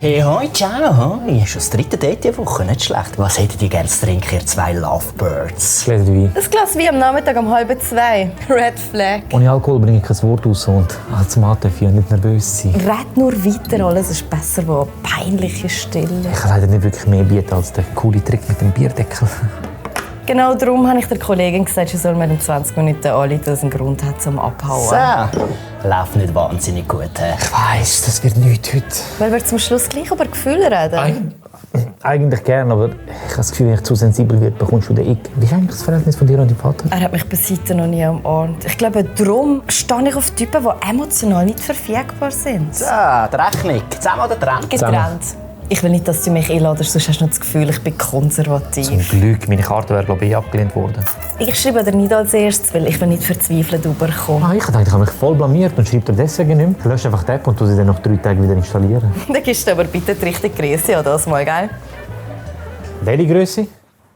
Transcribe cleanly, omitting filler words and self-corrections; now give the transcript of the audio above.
Hey, hoi, ciao, hoi. Schon das dritte Date diese Woche, nicht schlecht. Was hättet ihr gerne zu trinken, ihr zwei Lovebirds? Gläser Wein. Ein Glas Wein am Nachmittag um 1:30. Red Flag. Ohne Alkohol bringe ich kein Wort raus und als Mann darf ich ja nicht nervös sein. Red nur weiter, alles ist besser, wo peinliche Stille. Ich kann leider nicht wirklich mehr bieten als der coole Trick mit dem Bierdeckel. Genau darum habe ich der Kollegin gesagt, sie soll mir in 20 Minuten anrufen, dass es einen Grund hat zum Abhauen. So, läuft nicht wahnsinnig gut. Ich weiss, das wird nichts heute. Weil wir zum Schluss gleich über Gefühle reden. Eigentlich gern, aber ich habe das Gefühl, wenn ich zu sensibel werde, bekommst du den Ick. Wie ist eigentlich das Verhältnis von dir und deinem Vater? Er hat mich bis heute noch nie umarmt. Ich glaube, darum stehe ich auf Typen, die emotional nicht verfügbar sind. So, die Rechnung. Zusammen oder getrennt? Getrennt. Ich will nicht, dass du mich einladest, sonst hast du noch das Gefühl, ich bin konservativ. Zum Glück, meine Karte wäre, glaube ich, abgelehnt worden. Ich schreibe dir nicht als erstes, weil ich will nicht verzweifelt rüberkommen. Ich dachte, ich habe mich voll blamiert und schreibe dir deswegen nicht mehr. Lösch einfach die App und tu sie dann nach 3 Tagen wieder installieren. Dann gibst du aber bitte die richtige Größe an das mal, gell? Welche Größe?